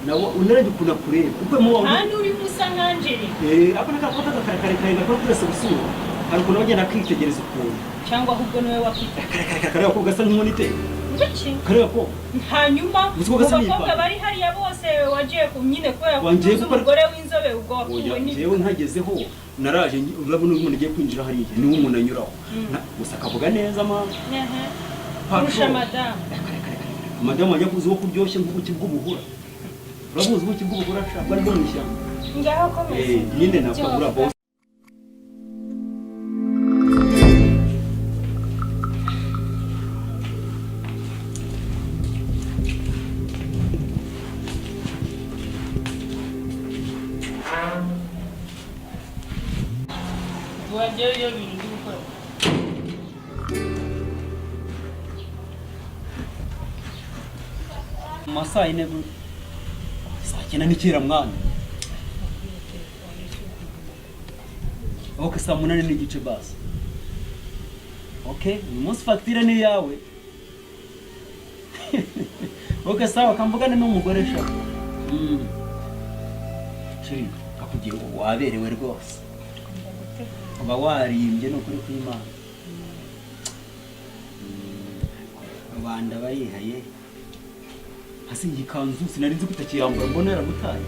Nawe unarebye ukuntu akureba uko mu Nta n'urimo usa nk'Angeli. Ako ni kakobwa k'agakarekare gakora kuri reception. Hari ukuntu bagenda akitegereza ukuntu. Cyangwa ahubwo niwe wakwita. Kare kare ko gasa nk'inkoni iteye. Ngiki? Kare ko. Hanyuma Uzi mu ko gasa bakobwa n'iyipantaro. bari hariya bose wagiye ku nyine kubera ko Wangiye uzi gukora- umugore w'inzobe ubwo wakuwe Oya, ni njyewe ntagezeho naraje urabona uyu muntu agiye kwinjira hariya niwe umuntu anyuraho. Gusa akavuga neza ma. Ehe. Patro. Kurusha madamu. Kare kare kare. Madamu wajya kuzi wo kuryoshye nk'ubuki bw'ubuhura. Urabuzi ubuki bw'ubuhura sha bwari bwo mu ishyamba. Ngaho komeza. Nyine nakabura boss. Wagiye iyo bintu ndi gukora. Mu ma saa yine saa cyenda ni kera mwana. Ok, saa munani n'igice basi. Ok, uyu munsi fagitire ni iyawe. Ok, sawa, kamvugane n'umugore sha. Chéri, akubwira ngo waberewe rwose. Uba warimbye ni ukuri kw'Imana. Rubanda barihaye. Hasi iyi kanzu sinari nzi ko utakiyambara, mbona yaragutaye.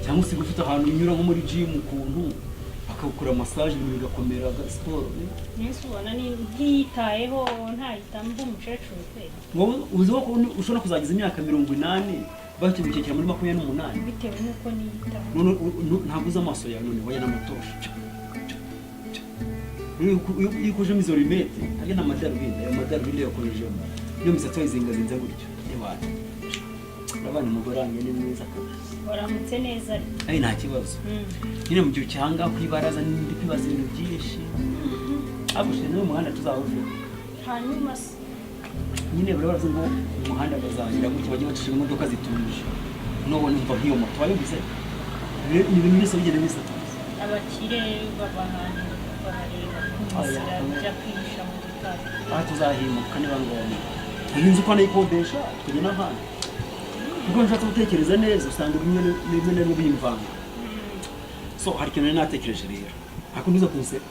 Cyangwa usiga ufite ahantu unyura nko muri gym ukuntu bakagukora massage ibintu bigakomera siporo. Yesu ubona ni ntiyitayeho ntahita mba umukecuru kweli. Wowe uzi ko ushobora kuzageza imyaka 80 bakigukekera muri 28. Bitewe n'uko niyitaho. None ntabwo uzi amaso yawe none waya n'amatosha. Iyo ukujemo izo rinete harya n'amadarubindi, ayo madarubindi yakorejemo niyo misatsi wayizingazinze gutyo. Ewana, urabona umugore wanjye ni mwiza kabisa. Waramutse neza ariko. Ari nta kibazo. Nyine mu gihe ukihanga ku ibaraza ndi kwibaza ibintu byinshi. Agushe n'uyu muhanda tuzawuveho. Hanyuma se Nyine bari baravuze ngo umuhanda bazagira gutya bajye bacisha imodoka zituje. Nubona umva nk'iyo moto wayumvise? Ni ibintu byose bigenda bisatuza. Abakire baba ahantu bahareba ku nzira bijya kwihisha mu gikari. Aha tuzahimuka niba ngombwa. Iyi nzu uko nayikodesha tukajya n'ahandi. Kuko nshatse gutekereza neza usanga bimwe na bimwe bimvanga. So hari ikintu nari natekereje rero. Ariko ntuze kunseka.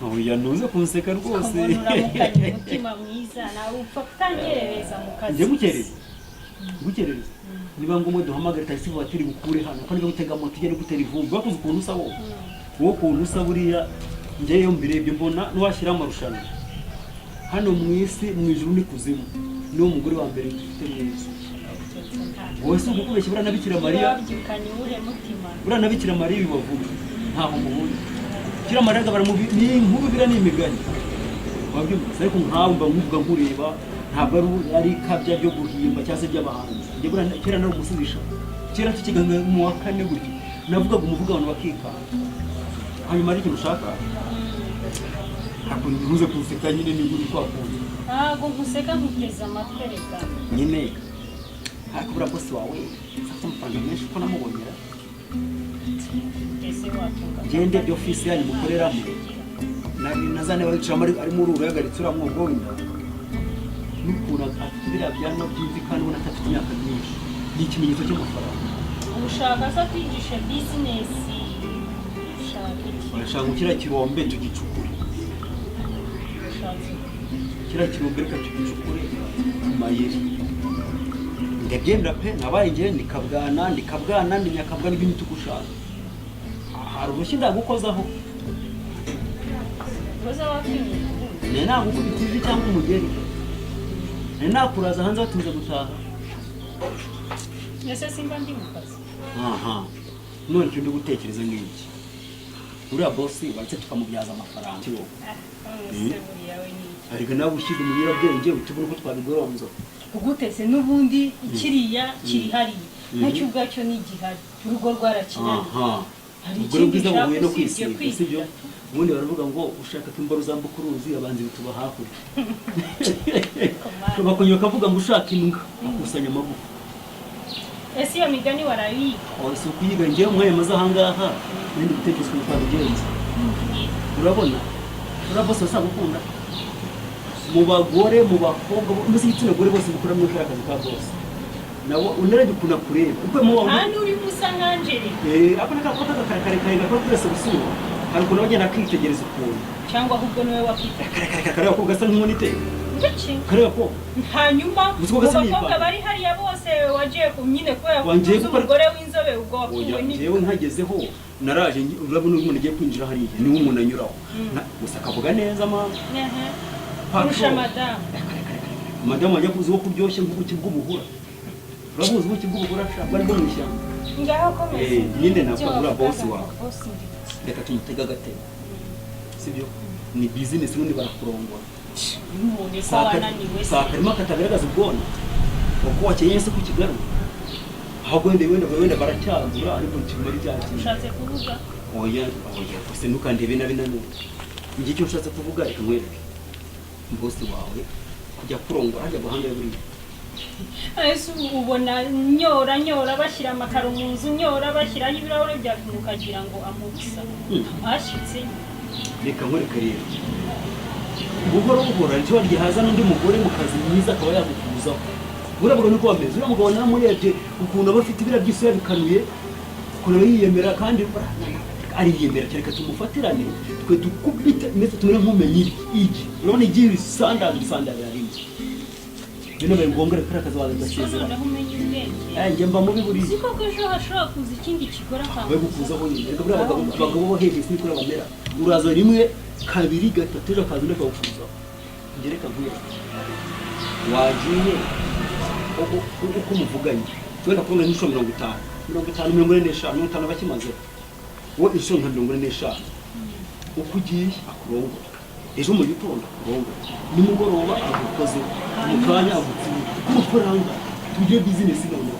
Oya, ntuze kunseka rwose. Ukabona uramukanye umutima mwiza nawe upfa kutangerereza mu kazi. Njye ngukereza. Ngukereza. Niba ngombwa duhamagare taxi voiture gukure hano ko niba gutega moto ugende gutera ivumbi. Wakoze ukuntu usa wowe. Wowe ukuntu usa buriya njyewe iyo mbirebye mbona n'uwashyiraho amarushanwa. Hano mu isi mu ijuru ni kuzimu. Niwo mugore wa mbere dufite mwiza. Wowe si ukukubeshya buriya na Bikira Mariya. Wabyukanye uwuhe mutima? Buriya na Bikira Mariya ibibavuga ntaho muhuriye. Bikira Mariya baramubi ni inkuru biriya ni imigani. Wabyumvise ariko nkawe mba nkuvuga nkureba ntabwo ari ikabya ryo guhimba cyangwa se by'abahanzi. Njye buriya kera nari umusizisha. Kera tukigana mu wa kane gutyo navugaga umuvuga abantu bakikanga. Hanyuma hari ikintu ushaka? Ntabwo ntuze kunseka nyine ni gutya kwa kundi. Ntabwo nkuseka nkuteze amatwi reka. Nyine ariko buriya bosi wawe afite amafaranga menshi uko namubonyera. Ese watunga. Ngende byo ofisi yanyu mukoreramo. Na za ntebe yicaramo arimo urura yahagaritse uriya mwogo w'inda. N'ukuntu afite biriya byanwa by'imvi kandi ubona adafite imyaka myinshi. Ni ikimenyetso cy'amafaranga. Ushaka se kwigisha bizinesi? Ushaka iki? Urashaka ngo kiriya kirombe tugicukure. Ushaka iki? Kiriya kirombe reka tugicukure ku mayeri. Ndabyemera pe, nabaye njye ndikabwana ndikabwana ndi nyakabwana ibintu tugushaka. Hari urushyi ndagukozaho. Uza wakwimye ubundi. Nari nagukubita ivi cyangwa umugeri. Nari nakuraza hanze batinze gutaha. Ese simba ndi mu kazi? Aha. None icyo ndi gutekereza ngiki. Uriya bosi baretse tukamubyaza amafaranga. Ah, ese buriya we ni iki? Ariko nawe ushyize mu nyirabwenge utubona uko twabigoronzo. Uguteze n'ubundi kiriya kiri hariya. Nacyo ubwacyo ni igihari. Urugo rwarakinaniye. Aha. Hari Ubwo rero ikindi bwiza ushaka buhuye no usibye kwisiga, kwiga? sibyo? Ubundi baravuga ngo ushaka ko imbaru zambuka uruzi abanza ibituba hakurya. Bakongera bakavuga ngo ushaka imbwa akusanya amagufa. Ese iyo migani warayiga? Oh, si ukuyiga njyewe umwanya maze ahangaha nari gutekereza ukuntu twabigenza. Urabona uriya bosi azagukunda mu bagore mu bakobwa mbese igitsina gore bose mukora muri kariya kazi ka bosi. Nawe unarebye ukuntu akureba uko mu Nta n'urimo usa nk'Angeli. Ako naka kakarekare gakora kuri reception, hari ukuntu bagenda akitegereza ukuntu. Cyangwa ahubwo niwe wakwita. Kare kareba ko gasa nk'inkoni iteye. Ndetse Kareba ko hanyuma Uzi ko mu gasa bakobwa n'ipantaro. bari hariya bose wagiye ku nyine kubera ko Wangiye uzi gukora- umugore w'inzobe, ubwo wakuwe Oya, ni njyewe nkagezeho naraje urabona umuntu ugiye kwinjira hariya niwe umuntu anyuraho. Gusa akavuga neza mama. Ehe. Patron. Kurusha madamu. Madamu wajya kuzi wo kuryoshye nk'ubuki bw'ubuhura. Urabuzi ubuki bw'ubuhura sha, bwari bwo mu ishyamba. Ngaho komeza. Nyine Ibyo nakora uriya wavugaga boss ngo wawe. Boss ndibutse. Reka tumutege agatebe, sibyo? Ni business n'undi barakurongora. None ko wananiwe se? Si akarima katagaragaza ubwona uko wakenyeye se ku kigaru, ahubwo wenda baracyagura ariko kimara icyakira. Ushatse kuvuga? Oya oya, gusa ntukandebe nabi nanone. Njye icyo nshatse kuvuga, reka nkwereke boss wawe kujya kurongora hajya guhanga buriya. Ese ubona nyora nyora bashyira amakaro mu nzu, nyora bashyiraho ibirahure bya fime, ukagira ngo amubusa bashyitse? Reka nkwereke rero, buhoro buhoro nicyo haza n'undi mugore mu kazi mwiza akaba yagukuzaho. Buriya mugabo niko bameze. Uriya mugabo naramurebye ukuntu aba afite ibira by'isi yabikanuye, ukuntu aba yiyemera kandi ariyemera cyane. Reka tumufatirane twe dukubite ndetse tumere nk'umenye igi. Urabona igi risandaza risandaza rimwe, bino bibaye ngombwa reka akazi waza Siko. ugasezera. Noneho umenye ubwenge. Njye mba mubi buriya. Siko ko ejo hashobora kuza ikindi kigore Babe gukuzaho nyine. Reka buriya abagabo bo hejuru siniko bamera. Uraza rimwe, kabiri, gatatu, ejo akaza undi akagukuzaho. Njye reka nkwereke, wagiye uko muvuganye, wenda kubona nk'inshuro 50, 50, 45, 50 bakimazeho, wowe inshuro nka 45 uko ugiye akurongora, ejo mu gitondo akurongora, nimugoroba agukozeho, mu kanya agutsinda ku mafaranga. Tugire business noneho,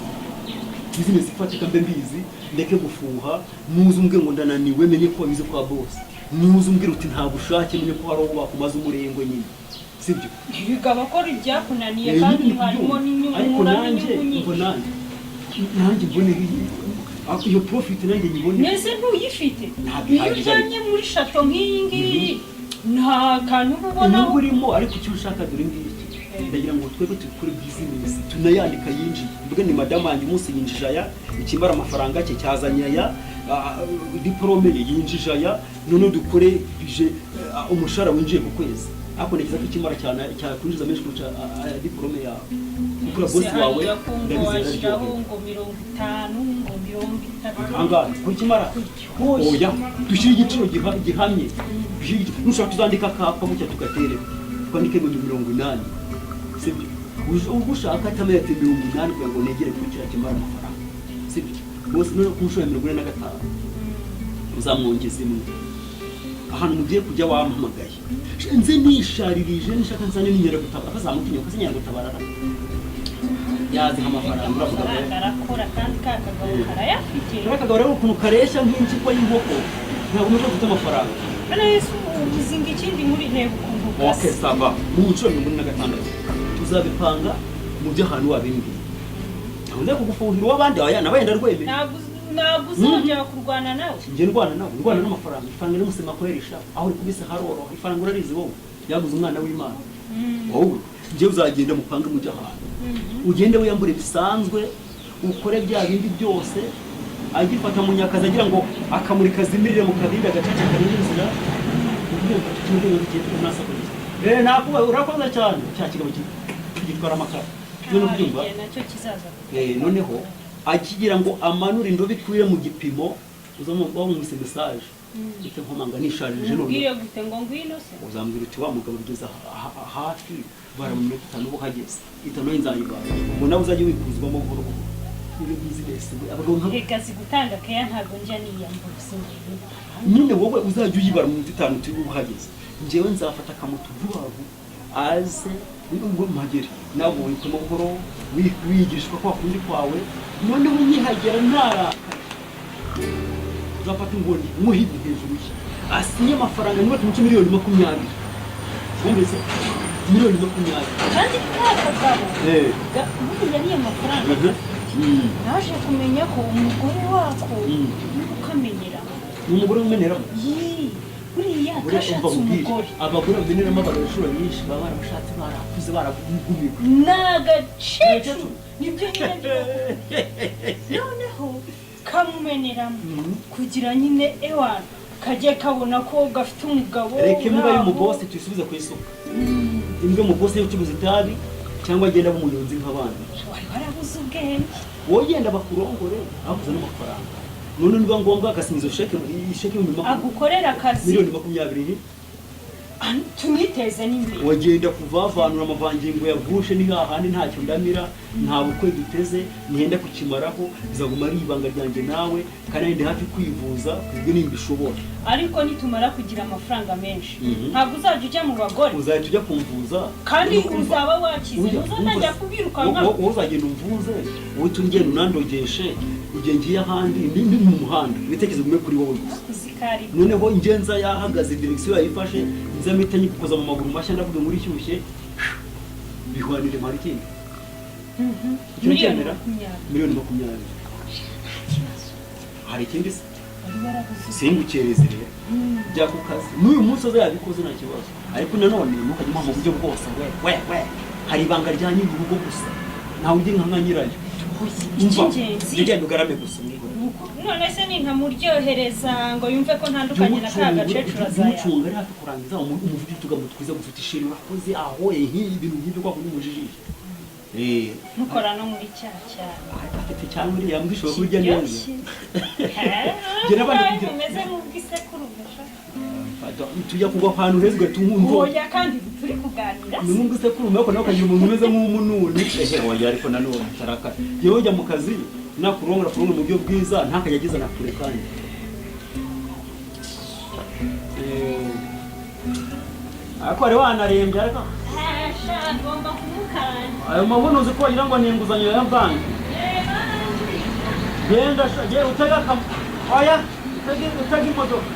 business ifatika, mbe mbizi, ndeke gufuha. Nuza umbwire ngo ndananiwe, menye ko wabize kwa boss. Nuza umbwire uti nta bushake, menye ko hari uwo bakumaze umurengwe nyine, sibyo? Bikaba ko ibyakunaniye Nyine kandi ni harimo kubyumva. n'inyungu, Ariko nkuramo nanjye inyungu ubwo nyinshi. Nanjye mbone iyo profit, nanjye nyibone. Mbese ntuyifite? Ntabwo Iyo ihagije. uryamye muri château nk'iyi ngiyi, nta kantu uba ubonaho. Inyungu urimo, ariko icyo ushaka dore ngiki: ndagira ngo twebwe tubikore business, tunayandika yinjiye, mvuge ni madamu yanjye umunsi yinjije aya, ikimara amafaranga cye cyazanye aya, diporome ye yinjije aya, noneho dukore budget, umushahara winjiye ku kwezi. Ariko ntekereza ko ikimara cyane cyakwinjiza menshi kurusha aya diporome yawe, kuko uriya boss wawe hariya ko ngo ndabizi washyiraho araryohewe. Ngo 50, ngo 30. Angahe kuri kimara? Oya, dushyire igiciro gihamye. Dushyire nushaka tuzandika akapa gutya tugatere, twandike ngo ni 80, sibyo? Ubwo ushaka atamenya ati 80 kugira ngo negere kuri kiriya kimara amafaranga, sibyo? Bose none ku nshuro ya 45 uzamwongeza imwe. Ahantu mugiye kujya wampamagaye, nze nisharirije, nishaka nzane n'inkeragutabara akazamuka inyuma, inkeragutabara yaziha amafaranga, uravuga ngo Amafaranga arakora kandi ka kagabo karayafite. Kariya kagabo rero ukuntu kareshya nk'impyiko y'inkoko, ntabwo umutwe ufite amafaranga. Hano Yesu uzinga ikindi muri reba ukuntu Ok, gasa. Ça va, mu nshuro 46 tuzabipanga mu by'ahantu wabimbwiye. Ntabwo nza kugufuhira uw'abandi, aya nabaye ndarwemeye. Ntabwo uzongera kurwana nawe. Njye ndwana nawe, ndwana n'amafaranga. Ifaranga n'umusema koherisha aho uri kubise haroroha. Ifaranga urarizi wowe, yaguze umwana w'Imana. Wowe njye uzagenda mupange mujye ahantu, ugende wiyambure bisanzwe, ukore bya bindi byose. Agifata Munyakazi agira ngo akamurika azimirire mu kabindi, agacaca karindi inzira. Ubyumva tukiye nakuba urakoze cyane, cya kigabo gitwara amakara none ubyumva. Igihe nacyo kizaza. Noneho akigira ngo amanure indobo ikwire mu gipimo, uzamwumva wamwise message ite nkomanga nisharije none. Ubwire gute ngo ngwino se? Uzambwira uti wa mugabo ugeze hafi bara mu minota 5 uba uhageze, 5 nzayibara. Ubwo nawe uzajya wikuzwamo buhoro buhoro iyo business we abagabo nka Reka gutanga keya, ntabwo njya niyambura singiye. Nyine wowe uzajya uyibara mu minota 5 uti uba uhageze, njyewe nzafata akamoto vuba vuba aze ubwo mpagere, nawe wikwemo buhoro wigishwa kwa kundi kwawe. Noneho nkihagera ntarakaye, uzafata inkoni muhidi hejuru ye asinye amafaranga, niba tumuce miliyoni 20, wumvise? Miliyoni 20. Kandi ka kagabo buriya ariya mafaranga naje kumenya ko umugore wako niba ukamenyera. Ni umugore umeneramo. Yii. Buriya Buriya umva kashatse nkubwire, umugore. Abagore bameneramo abagabo inshuro nyinshi baba barabashatse barakuze, baragumiwe. Ni agakecuru, nibyo nyine noneho kamumeneramo kugira nyine ewana kajye kabona ko gafite umugabo. Reka imbwa uraho. y'umubosi tuyisubize ku isuka. Imbwa y'umubosi y'ucuruza itabi cyangwa agenda aba umunyonzi nk'abandi. Wari warabuze ubwenge. Wowe genda bakurongore, bakuza n'amafaranga, none niba ngombwa agasinya izo sheke, iyi sheke y'ibihumbi Agukorera akazi. miliyoni 20. Ah, tuniteze n'imbere. Wagenda kuvavanura amavangingo yavushe, ni hahandi ntacyo ndamira, nta bukwe duteze, ntihenda kukimaraho, bizaguma ari ibanga ryanjye nawe, kandi ndi hafi kwivuza ku buryo nimbishobora. Ariko nitumara kugira amafaranga menshi, ntabwo uzajya ujya mu bagore. Uzahita ujya kumvuza. Kandi Urumva? uzaba wakize. Ujya, Ntuzajya umva, kubwirukanka. Wowe uzagenda umvuze, wowe ugenda unandogeshe igihe ngiye ahandi, ndi mu muhanda, ibitekerezo bimwe kuri wowe gusa. Uzikari. Noneho ingenza yahagaze, direction yayifashe, nza mpita nyikukoza mu maguru mashya, ndavuga muri ishyushye bihwanire mpari ikindi. Icyo Miliyoni cyemera? 20. Miliyoni 20. Kibazo. Hari ikindi se? Wari warabuze. Singukereze rero, jya ku kazi n'uyu munsi aza yabikoze nta kibazo, ariko nanone ntukajye umuha mu buryo bwose. We we we, hari ibanga rya nyiri urugo gusa, ntawe ujya nka nyirayo. Umva, Icy'ingenzi jya ugenda ugarame gusa mwihorere. None se nintamuryohereza ngo yumve ko ntandukanye na ka gakecuru, azaya? Umucunga ari hafi kurangiza, umuvuge utugambo twiza gusa, uti: "Chéri, urakoze aho ehe," ibintu nk'ibyo kwa kundi umujijisha. Ntukora no muri cya cyaro. Afite cyangwa uriya mbwa ishobora kurya neza. Njye nabanje kugira- Umeze nk'ubwisekurume sha. Tujya kugwa ahantu heza ugahita umwumva. Oya, kandi turi kuganira. Ni nk'ubwisekurume, ariko nawe ukagira umuntu umeze nk'umununi. Ehe, oya, ariko nanone tarakara, yewe ujya mu kazi nakurongora, kurongora mu buryo bwiza, ntakajya ageza na kure. Kandi ariko wari wanarembye, ariko Sha, ngomba kumukanda. Ayo mabuno uzi ko wagira ngo ni inguzanyo ya banki. Genda sha, genda utega oya, utega imodoka.